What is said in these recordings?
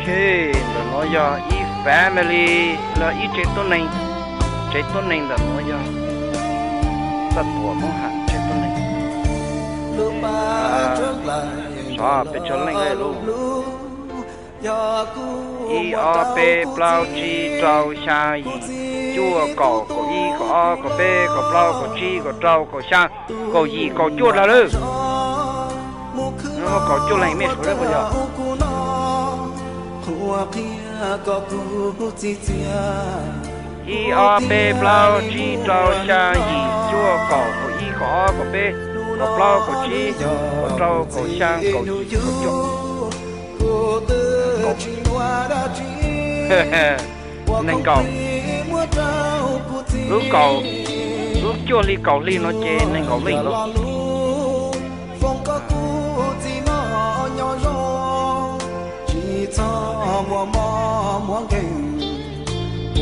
Ntawm no yog ib family los ib tsev tuab neeg, tsev tuab neeg ntawm no yog Txaj Tuam Hmoob Ham tsev tuab neeg. Xov pes tsawg leej lauj? Ib ob peb plaub tsib rau xya yim cuaj kaum kaum ib kaum ob kaum peb kaum plaub kaum tsib kaum rau kaum xya kaum yim kaum cuaj dlawg lawm. Kaum cuaj leej mej suav lawm puas yog? Ib ob peb plaub tsib rau xya yim cuaj kaum kaum ib kaum ob kaum peb kaum plaub kaum tsib kaum rau kaum xya kaum yim kaum cuaj, nees nkaum. Lub kaum, lub cuaj hli kaum hli no ces nees nkaum leej lauj. Tsis txhob muaj mob muaj nkeeg,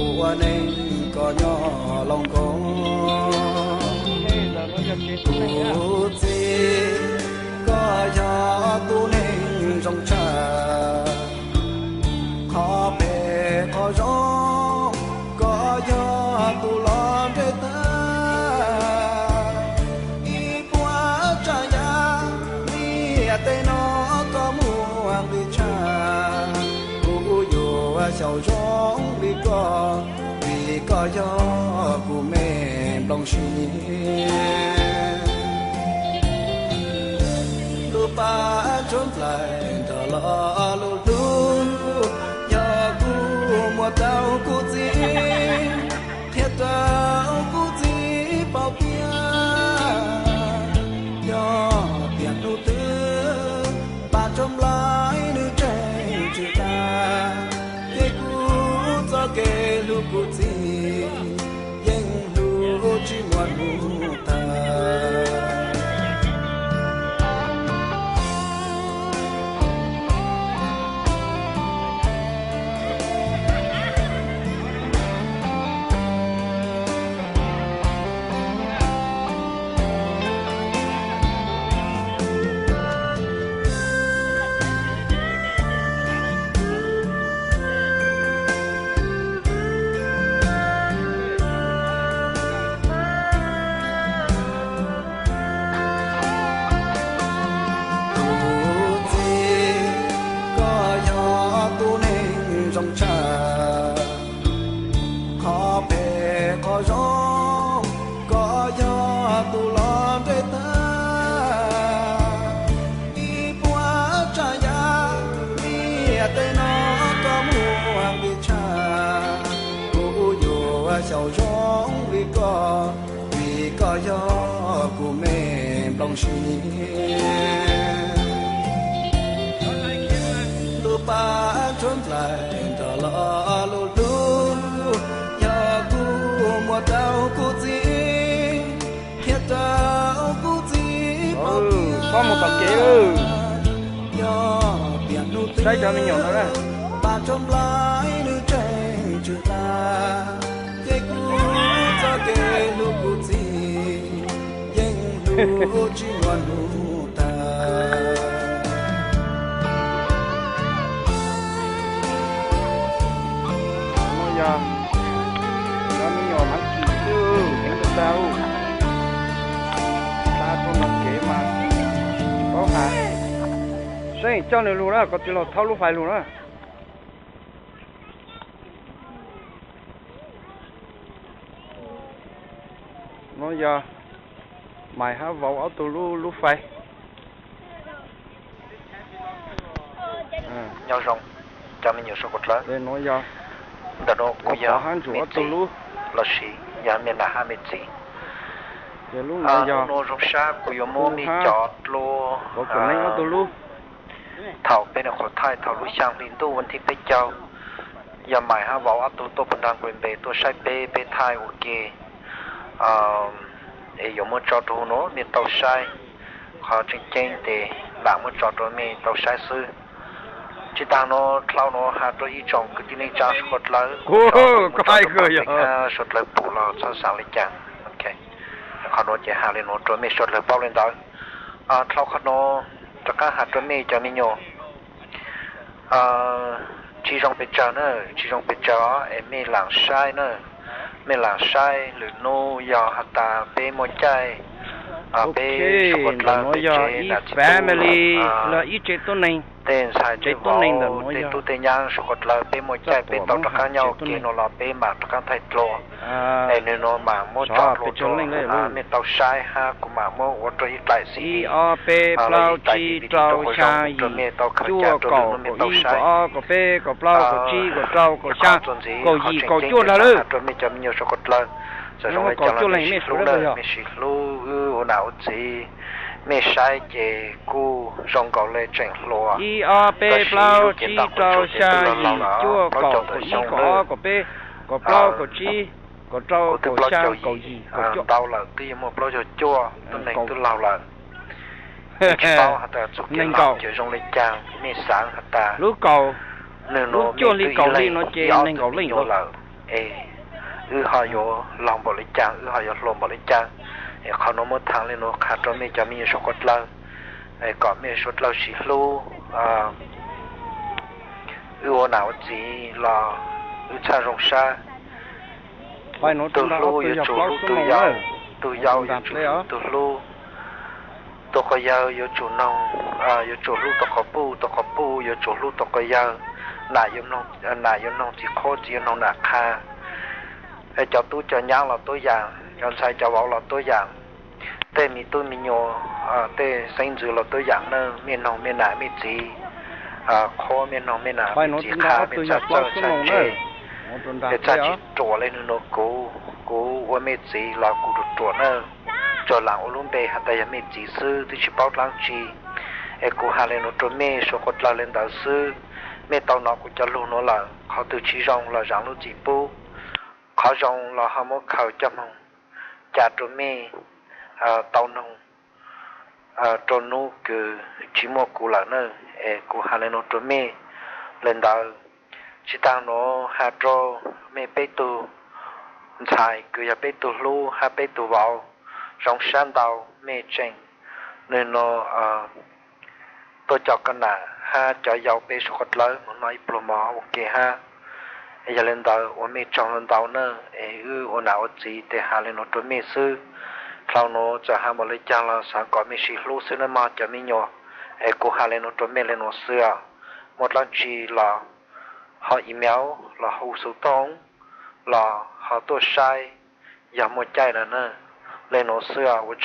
ua neej kom nyob laus nkoos. Kuv txiv, koj yog tus neeg zoo tshaj, qhov phem qhov zoo, koj yog tus los nres tag. Ib puas tsav yam li tej no koj muaj nqis tshaj, kuv yuav xyaum zoo li koj, vim koj yog kuv me nplooj siab. Lub paj tshuab nplaig nrog lo lus hlub, yog kuv muab rau kuv txiv, qhia rau kuv txiv paub tias, yog tiam hnub twg paj tshuab nplaig nws tseem tshwm tag, ces kuv txoj kev hlub kuv txiv yeej hlub tsis muaj hnub tag. Kuv txiv, koj yog tus neeg zoo tshaj, qhov phem qhov zoo, koj yog tus los nres tag. Ib puas tsav yam li tej no koj muaj nqis tshaj, kuv yuav xyaum zoo li koj, vim koj yog kuv me nplooj siab. Lub paj tshuab nplaig nrog lo lus hlub, yog kuv muab rau kuv txiv, qhia rau kuv txiv paub tias, yog tiam hnub twg paj tshuab nplaig nws tseem tshwm tag, ces kuv txoj kev hlub kuv txiv yeej hlub tsis muaj hnub tag. Yog cov me nyuam Mab Kis xwb, heev tag tag, xa rau ntawm kev mas tsis paub hais. Saib coj nws lug na, koj tsis los thaub lub fais lug na. No yog Maiv hab Vauv ob tug lub, lub fais. Nyob zoo cov me nyuam suav kuv dlawb. Ntawm no kuv yog Maiv Ntsuag ob tug lub, lossis yog me nam hab me txiv. Ces lub no yog no zoo sab kuv yuav muab me cov dlua Vauv Kuam Neeb ob tug lub. Thaum peb nyuam qhuav thaij thaum lub xyaa hli ntuj vas thib peb caug, yog Maiv hab Vauv ob tug tuaj puag nraag Green Bay tuaj saib peb, peb thaij ua ke, es yuav muab tso rau huv nuav mej tau saib. Qhov tseem ceeb tes lam muab tso rau mej tau saib xwb. Tsis tas no, dlhau no has rua ib tsoom kwv tij neej tsaa suav dlawb, suav dlawb pum los txhob xaav le caag. Qhov nuav ces has le nuav rua mej suav dlawg paub le ntawd. Dlhau qhov no rov qaab has rua mej cov me nyuam, tsis zoo pes tsawg na, tsis zoo pes tsawg os, es mej lam saib na, mej lam saib lwm hnub yog has tas peb muaj caij, peb suav qhov dlawg peb tsev nam txiv tub, tej ntxhais tej vauv, tej tub tej nyab suav qhov dlawg peb muaj caij peb tau rov qaab nyob ua ke no los peb mam rov qaab thaij dlua. Es nwg nuav mam muab tso dlua rua mej tau saib hab kuv mam muab ua rua ib dlaim xim, ib dlaim video rua mej tau khaws ca rua nwg nuav mej tau saib. Qhov txuas ntxiv qhov tseem ceeb kuv has rua mej cov me nyuam suav qhov dlawg, txawm zoo le caag los mej sib hlub na, mej sib hlub wb ua nam ua txiv, mej saib ces kuj zoo nkaus le tseem hluas, tab sis lub cev ntaj qhov tsuag ces twb laug laug lawm, plaub caug tawm xyoo lawm. Kuv twb plaub caug yim ntau lawm, twb yuav muaj plaub caug cuaj, tuab neeg twb laug lawm. Tsis paub has tas txuj kev laug ces zoo le caag, mej xaav has tas nwg nuav mej twb ib leeg ib ob tug me nyuam lawm, es wb ho yuav laug npaum le caag, wb ho yuav hluas npaum le caag. Es qhov nuav muab thaam le nuav qha rua mej cov me nyuam suav qhov dlawg, kom mej suav dlawg sib hlub, wb ua nam ua txiv los wb txhaj zoo sab. Tug hlub yuav tsum hlub tug yau, tug yau yuav tsum hlub tug hlub. Tug quas yawg yuav tsum noog, yuav tsum hlub tug quas puj, tug quas puj yuav tsum hlub tug quas yawg. Nam yuav noog txiv qhuab, txiv yuav noog nam qha. Cov tub cov nyab los tuab yaam, cov ntxhais cov vauv los tuab yaam. Tej me tub me nyuam, tej xeeb ntxwv los tuab yaam na, mej noog mej nam mej txiv qhuab, mej noog mej nam mej txiv qha, mej txhaj txawj txhaj ntse. Es txhaj tsis ruam le nwg nuav kuv, kuv ua mej txiv los kuv ruam ruam na. Tsuas lam ua lub npe has tas yog mej txiv xwb twb tsis paub dlaab tsi. Es kuv has le nuav rua mej suav qhov dlawg le ntawd xwb. Mej tau nov kuv cov lug nuav lawm, qhov twg tsis zoo los zaav lub txim pub, qhov zoo los ho muab khaws coj moog ca rua mej tau noog rua nub kws tsis muaj kuv lawm na. Es kuv has le nuav rua mej le ntawd. Tsis taag nuav has rua mej peb tug ntxhais kws yog peb tug hlub hab peb tug vauv, zoo sab ntau mej tseem nwg nuav tuaj coj koj nam hab cov yau peb suav qhov dlawg moog noj ib pluag mov ua ke hab. Yog le ntawd ua mej tsaug ntau na, es wb ua nam ua txiv tes has le nuav rua mej xwb. Dlhau nuav txawm has npaum le caag los xaav kom mej sib hlub xwb nawb mog cov me nyuam. Es kuv has le nuav rua mej le nuav xwb os. Muaj dlaab tsi los ho email los hu xov tooj los ho tuaj saib, yog muaj caij lawm na. Le nuav xwb os, ua